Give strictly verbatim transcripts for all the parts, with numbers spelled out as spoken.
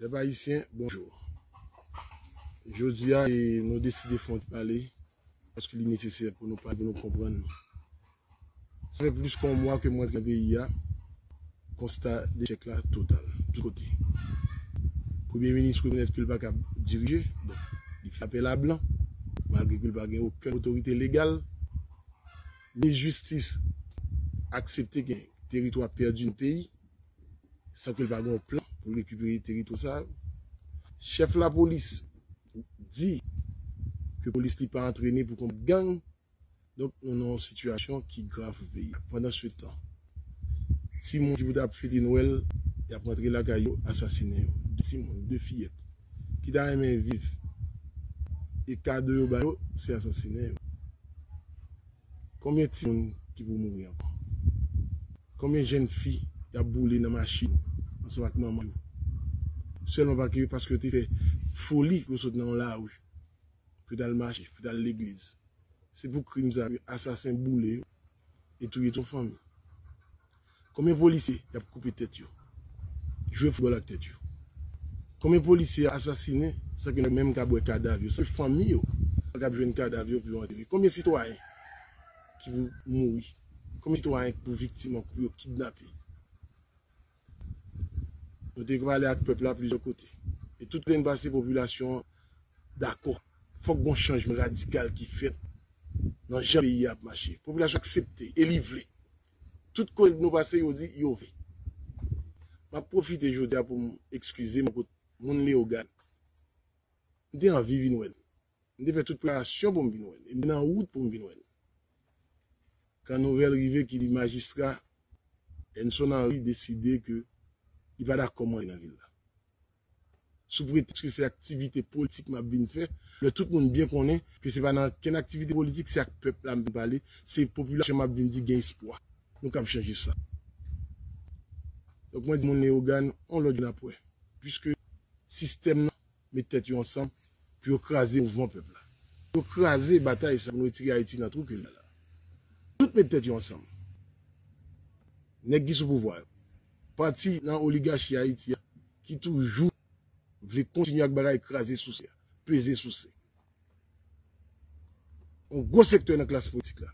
Pèp ayisyen, bonjou. Jodi a, e, nou deside fè yon ti pale, paske li nesesè pou nou pale, pou nou konprann nou. Sa fè plis ke yon mwa ke m rantre nan peyi a, konsta dechèk la total, tout kote. Premye minis rekonèt ke l pa kab dirije, donk, li fè apèl a blan, malgre ke l pa gen okenn otorite legal. Minis jistis aksepte gen teritwa pèdi nan peyi, san ke l pa gen yon plan pou l rekipere teritwa sa yo. Chèf lapolis di ke polis li pa antrene pou konbat gang. Donk, nou nan yon sitiyasyon ki grav pou peyi a. Pandansetan, timoun ki pou t ap fete Nwèl, y ap rantre lakay yo, asasinen yo. De timoun, de fiyèt, ki ta renmen viv. E kado yo ba yo, se asasinen yo. Konbyen timoun ki pou mouri ankò? Konbyen jèn fi y ap boule nan machin ansanm ak manman yo? Sèlman pa ke, paske yo te fè foli pou yo sot nan yon lari, pou yo t al mache, pou yo t al legliz. Se pou krim sa yo, asasen boule yo e touye tout yon fanmi. Konbyen polisye y ap koupe tèt yo? Jwe foutbòl ak tèt yo. Konbyen polisye y ap asasinen san ke nèg menm ka bwè kadav yo, san ke fanmi yo pa kab jwenn kadav yo pou yo antere? Konbyen sitwayen ki pou mouri? Konbyen sitwayen ki pou viktim ankò pou yo kidnape? Nou te pale ak pèp la plizyè kote. E tout kote n pase, popilasyon an dakò. Fòk gon chanjman radikal ki fèt nan jan peyi a ap mache. Popilasyon aksepte e li vle. Tout kote nou pase, yo di yo vle. M ap pwofite jodi a pou m eskize m kot moun Leyogàn. M te anvi vin wè l. M te fè tout preparasyon pou m vin wè l. E m te nan wout pou m vin wè l. Kan nouvèl rive ki di majistra Enson Henry deside ke li pa dakò mwen nan vil la. Sou pretèks ke se aktivite politik m ap vin fè, lè tout moun byen konnen ke se pa nan okenn aktivite politik, se ak pèp la m vin pale, se popilasyon m ap vin di gen espwa. Nou kab chanje sa. Donk mwen di moun Leyogàn, yon lòt jou n ap wè. Piske sistèm nan met tèt yo ansanm pou yo kraze mouvman pèp la. Yo kraze batay sa pou nou retire Ayiti nan twou ke l la la. Tout met tèt yo ansanm. Nèg ki sou pouvwa yo. Pati nan oligachi Ayiti a ki toujou vle kontinye ak bagay kraze souse a, peze souse. Yon gwo sektè nan klas politik la.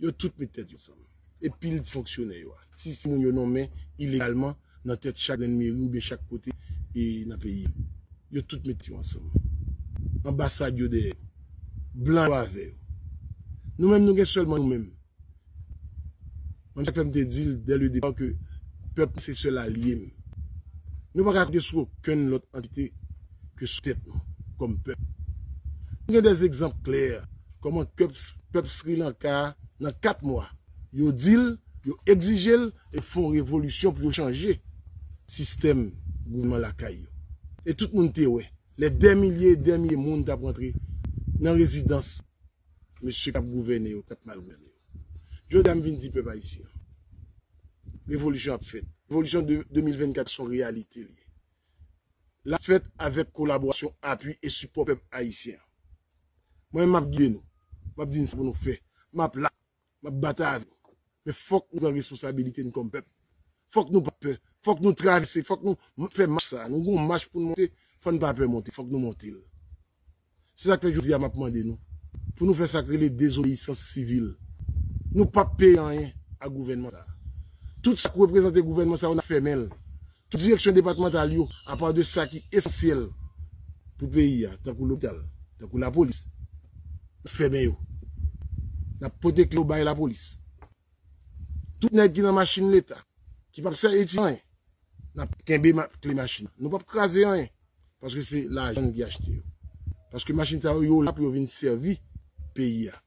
Yo tout met tèt yo ansanm. E pil ti fonksyonè yo a. Ti timoun yo nonmen ilegalman nan tèt chak grenn meri oubyen chak kote e nan peyi a. Yo tout met yo ansanm. Anbasad yo dèyè yo. Blan yo avè yo. Nou menm, nou gen sèlman nou menm. Mwen, sa k fè m te di l dès le départ ke pèp se sèl alye m. Nou pa ka konte sou okenn lòt antite ke sou tèt nou, kòm pèp. Nou gen dè egzanp klè kòman pèp, pèp Sri Lanka a, nan kat mwa, yo di l, yo egzije l, e fè yon revolisyon pou yo chanje sistèm gouvènman lakay yo. E tout moun te wè, lè dè milye e dè milye moun t ap rantre nan rezidans mesye k ap gouvène yo, k ap mal gouvène yo. Jodi a, m vin di pèp ayisyen an, revolisyon ap fèt. Revolisyon de de mil vennkat se yon reyalite li ye. L ap fèt avèk kolaborasyon, apui e sipò pèp ayisyen an. Mwen menm, m ap gide nou. M ap di n sa pou nou fè. M ap la. M ap batay avè nou. Men fòk nou pran responsabilite n kòm pèp. Fòk nou pa pè. Fòk nou travèse. Fòk nou m- fè mach sa. Nou gon mach pou n monte. Fò n pa pè monte. Fòk nou monte l. Se sa k fè jodi a m ap mande nou pou nou fè sa k rele dezobeyisans sivil. Nou p ap peye anyen a gouvènman sa a. Tout sa k reprezante gouvènman sa yo, n ap fèmen l. Tout direksyon depatmantal yo, apa de sa ki esansyèl pou peyi a, tankou lopital, tankou lapolis, n ap fèmen yo. N ap pote kle yo bay lapolis. Tout nèg ki nan machin Leta, ki p ap sèvi ti anyen, n ap kenbe ma- kle machin. Nou p ap kraze anyen, paske se lajan n ki achte yo. Paske machin sa yo, yo la pou yo vin sèvi peyi a.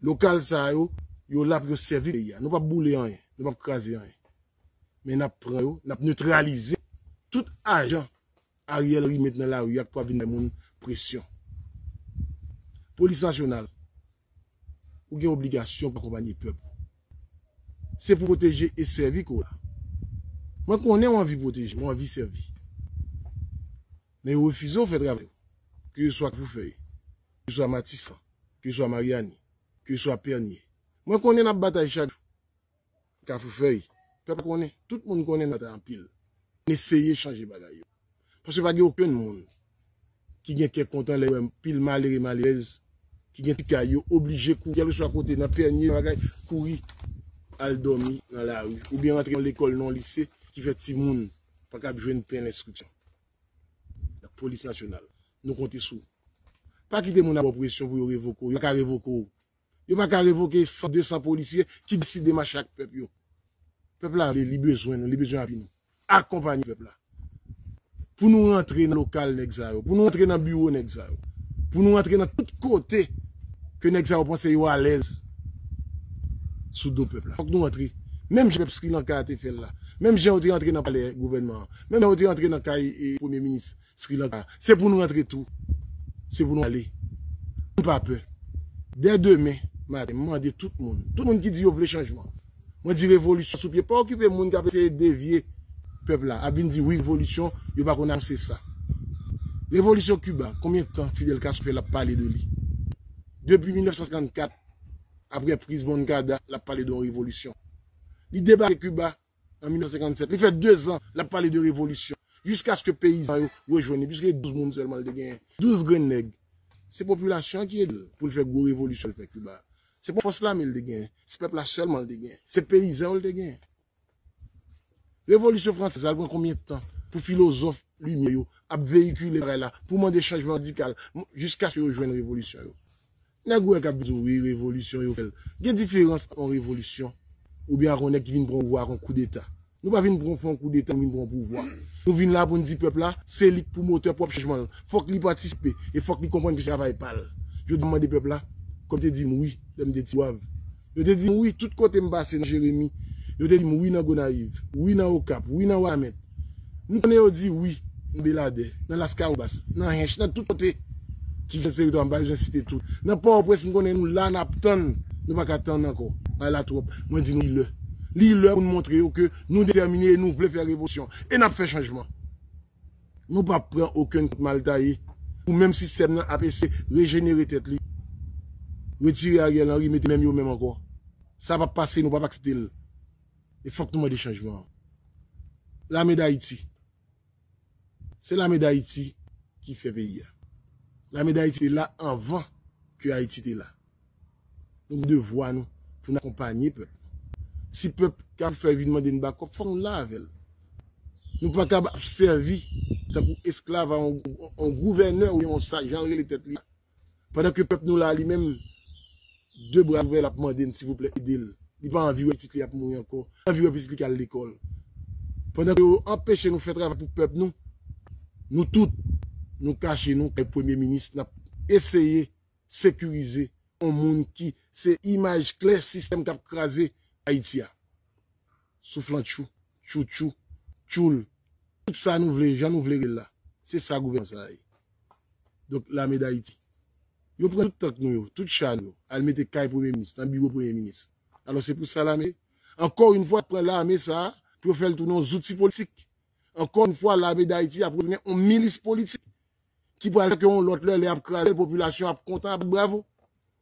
Lokal sa yo, yo la pou yo sèvi peyi a. Nou p ap boule anyen, nou p ap kraze anyen. Men n ap pran yo, n ap netralize tout ajan Ariel Henry met nan lari a k pral vin bay moun presyon. Polis nasyonal, ou gen obligasyon pou akonpanye pèp ou. Se pou pwoteje e sèvi ke w la. Mwen konnen w anvi pwoteje, w anvi sèvi. Men yo refize w fè travay ou. Ke yo swa Kafoufèy, ke yo swa Matisan, ke yo swa Maryani, ke yo swa Pènye. Mwen konnen n ap batay chak jou. Kafoufèy, pèp la konnen, tout moun konnen n ap batay anpil. N eseye chanje bagay yo. Paske pa gen okenn moun ki gen kè kontan lè yo wè pil malere, malerèz, ki gen ti kay, yo oblije kouri, kèlkeswa kote, nan pènye, nan bagay, kouri, al dòmi nan lari, oubyen rantre nan lekòl, nan lise, ki fè timoun pa kab jwenn pen lenstriksyon. Polis nasyonal, nou konte sou ou. Pa kite moun ap ba w presyon pou yo revoke w. Yo pa ka revoke w. Yo pa ka revoke san, de san polisye ki deside mache ak pèp yo. Pèp la vle, li bezwen nou, li bezwen apui nou. Akonpanye pèp la. Pou nou rantre nan lokal nèg sa yo, pou nou rantre nan biwo nèg sa yo, pou nou rantre nan tout kote ke nèg sa yo panse yo alèz sou do pèp la. Fòk nou rantre. Menm jan pèp Sri Lanka a te fè l la. Menm jan yo te rantre nan palè gouvènman an. Menm jan yo te rantre nan kay e, premye minis Sri Lanka. Se pou nou rantre tou. Se pou nou ale. Nou pa pè. Dè demen maten, m mande tout moun, tout moun ki di yo vle chanjman, mwen di revolisyon sou pye. Pa okipe moun k ap eseye devye pèp la, ap vin di wi revolisyon, yo pa konn anonse sa. Revolisyon Kiba, konbyen tan Fidel Castro fè l ap pale de li? Depi mil nèf san senkannkat, apre priz Moncada, l ap pale de yon revolisyon. Li debake Kiba an mil nèf san senkannsèt. Li fè dezan l ap pale de revolisyon. Jiskaske peyizan yo rejwenn li. Piske douz moun sèlman l te genyen. Douz grenn nèg. Se popilasyon an ki ede l pou l fè gwo revolisyon l fè Kiba. Se pa fòs lame l te genyen. Se pèp la sèlman l te genyen. Se peyizan yo l te genyen. Revolisyon fransèz la, l pran konbyen tan pou filozòf limyè yo ap veyikile bagay la, pou mande chanjman radikal, m-, jiskaske yo jwenn revolisyon yo? Nèg ou wè k ap di w, wi, revolisyon yo fè l. Gen diferans ant yon revolisyon oubyen ak yon nèg ki vin pran pouvwa ak yon koudeta. Nou pa vin pran, fè yon koudeta, nou vin pran pouvwa. Nou vin la pou n di pèp la, se li k pwomotè pwòp chanjman l. Fòk li patisipe e fòk li konprann ke se travay pa l. Jodi a, m mande pèp la, kòm te di m wi, lè m te ti wav. Yo te di m wi tout kote m pase nan Jeremi. Yo te di m wi nan Gonayiv, wi nan Okap, wi nan Wanament. M konnen yo di wi nan Beladè, nan Laskawobas, nan Hench, nan tout kote ki gen teritwa, m pa bezwen site tout. Nan Pòtoprens, m konnen nou la, n ap tann, nou pa ka tann ankò. Bagay la twòp. Mwen di nou, li lè. Li lè pou n montre yo ke nou detèmine e nou vle fè revolisyon. E n ap fè chanjman. Nou p ap pran okenn kout mal taye pou menm sistèm nan ap eseye rejenere tèt li. Retire Ariel Henry, mete menm yo menm ankò. Sa p ap pase, nou p ap aksepte l. E fòk nou mande chanjman an. Lame Dayiti. Se Lame Dayiti ki fè peyi a. Lame Dayiti te la anvan ke Ayiti te la. Nou gen devwa nou pou n akonpanye pèp. Si pèp ka fè vin mande n bakòp, fòk nou la avè l. Nou pa kab ap sèvi tankou esklav a yon, yon gouvènè oubyen yon sa, jan l rele tèt li a. Pandan ke pèp nou la, li menm, de bra ouvè, l ap mande n, silvouplè, ede l. Li pa anvi wè pitit li ap mouri ankò. Li anvi wè pitit li k al lekòl. Pandan ke yo anpeche nou fè travay pou pèp nou, nou tout, nou kache nou kay premye minis, n ap eseye sekirize yon moun ki se imaj klè sistèm k ap kraze Ayiti a. Souflantchou, tchoutchou, tchoul. Tout sa nou vle, jan nou vle rele la. Se sa gouvènman sa a ye. Donk, Lame Dayiti. Yo pran tout tank nou yo, tout cha nou yo, al mete kay premye minis, nan biwo premye minis. Alò, se pou sa lame. Ankò yon fwa, pran lame sa a pou yo fè l tounen yon zouti politik. Ankò yon fwa, Lame Dayiti ap retounen yon milis politik ki pral fè ke yon lòt lè, lè y ap kraze l, popilasyon ap kontan, ap bat bravo.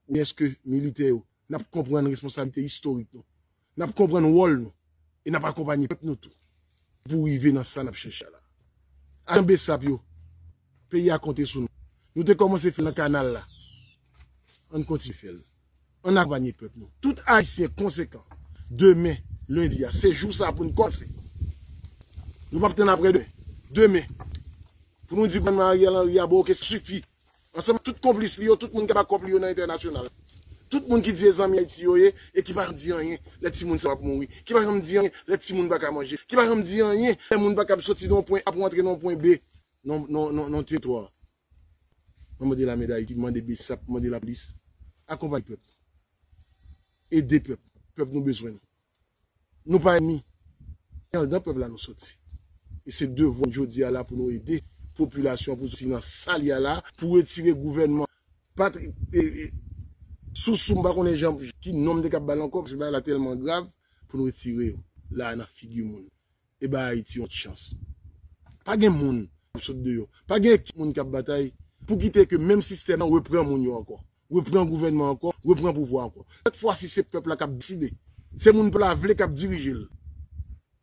Oubyen èske militè yo, n ap konprann responsablite istorik nou? N ap konprann wòl nou? E n ap akonpanye pèp nou tou pou rive nan sa n ap chèche a la. Ajan besap yo, peyi a konte sou nou. Nou te kòmanse fè l nan kanal la. Ann kontinye fè l. Ann akonpanye pèp nou. Tout Ayisyen konsekan, demen, lendi a, se jou sa pou n kòmanse. Nou p ap tann apre demen. Demen, pou nou di gouvènman Ariel Henry a, bon, oke, sa sifi. Ansanm ak tout konplis li yo, tout moun k ap ak kòb li yo nan entènasyonal. Tout moun ki di se zanmi Ayiti yo ye e ki pa janm di anyen lè timoun sa yo ap mouri, ki pa janm di anyen lè timoun pa ka manje, ki pa janm di anyen lè moun pa kab soti nan yon pwen A pou antre nan yon pwen B nan, nan, nan, nan teritwa. Mwen mande Lame Dayiti, mande besap, mande lapolis. Akonpanye pèp. Ede pèp. Pèp nou bezwen nou. Nou pa ènmi. Se anndan pèp la nou soti. E se devwa n jodi a la pou nou ede popilasyon pou soti nan sa l ye a la, pou retire gouvènman patri-, e, e, sousou, m pa konnen jan, ki non m te kab ba l ankò, paske bagay la tèlman grav, pou nou retire yo la nan figi moun. E ba Ayiti yon chans. Pa gen moun k ap sot deyò. Pa gen ekip moun k ap batay pou kite ke menm sistèm nan repran moun yo ankò, repran gouvènman ankò, repran pouvwa ankò. Sèt fwa si se pèp la k ap deside. Se moun pèp la vle k ap dirije l.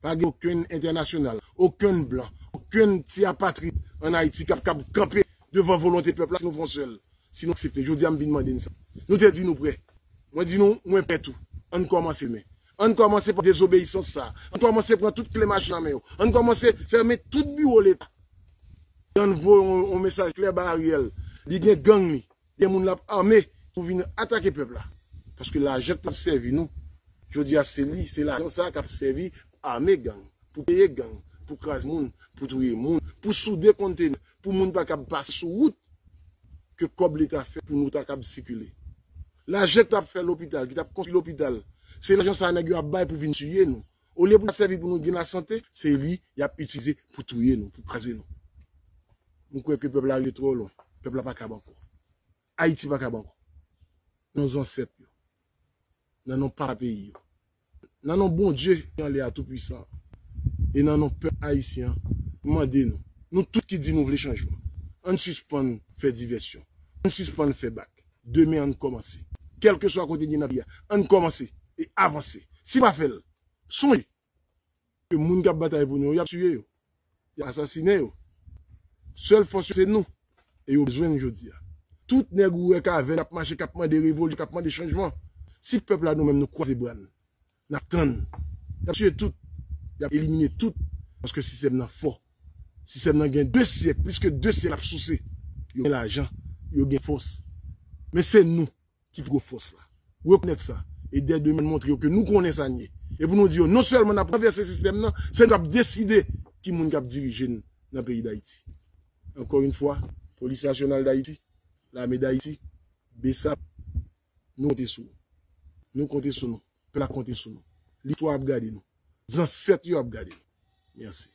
Pa gen okenn entènasyonal, okenn blan, okenn ti apatrid, ann Ayiti k ap kab kanpe devan volonte pèp la si nou fè yon sèl. Si nou aksepte, jodi a m vin mande n sa. Nou te di nou prè. Mwen di nou, mwen prè tou. Ann kòmanse men. Ann kòmanse pa dezobeyisans sa. Ann kòmanse pran tout kle machin nan men yo. Ann kòmanse fèmen tout biwo Leta. Ann voye yon, yon mesaj klè ba Ariel. Li gen gang li. Gen moun l ap ame pou vin atake pèp la. Paske lajan k t ap sèvi nou. Jodi a se li, se lajan sa k ap sèvi ame gang, pou peye gang, pou kraze moun, pou touye moun, pou soude kontenè, pou moun pa kab pase sou wout ke kòb Leta fè pou nou ta kab sikile. Lajan k t ap fè lopital, ki t ap konstwi lopital, se lajan sa nèg yo ap bay pou vin tiye nou. Olye pou l sèvi pou nou gen lasante, se li y ap itilize pou touye nou, pou kraze nou. M kwè ke pèp la rive twò lwen. Pèp la pa kab ankò. Ayiti pa kab ankò. Nan zansèt yo. Nan non papa peyi yo. Nan non Bondye ki anlè a toupwisan. E nan non pèp ayisyen an, m mande nou, nou tout ki di nou vle chanjman, ann sispann fè divèsyon. Ann sispann fè bak. Demen ann kòmanse. Kèlkeswa kote n ye nan peyi a, ann kòmanse e avanse. Si n pa fè l, sonje ke moun k ap batay pou nou yo, y ap tiye yo. Y ap asasinen yo. Sèl fòs yo se nou. E yo bezwen n jodi a. Tout nèg ou wè k avè n ap mache, k ap mande revolisyon, k ap mande chanjman. Si pèp la nou menm nou kwaze bra n, n ap tann. Y ap tiye tout. Y ap elimine tout. Paske sistèm nan fò. Sistèm nan gen de syèk, plis ke de syèk l ap souse. Yo gen lajan, yo gen fòs. Men se nou ki pi gwo fòs la. Rekonèt sa. E dè demen montre yo ke nou konnen sa n ye. E pou nou di yo, non sèlman n ap ranvèse sistèm nan, se nou k ap deside ki moun k ap dirije n nan peyi Dayiti. Encore une fois, Polis Nasyonal Dayiti, Lame Dayiti, BSAP, nou konte sou ou. Nou konte sou nou. Pèp la konte sou nou. Listwa ap gade nou. Zansèt yo ap gade nou. Mèsi.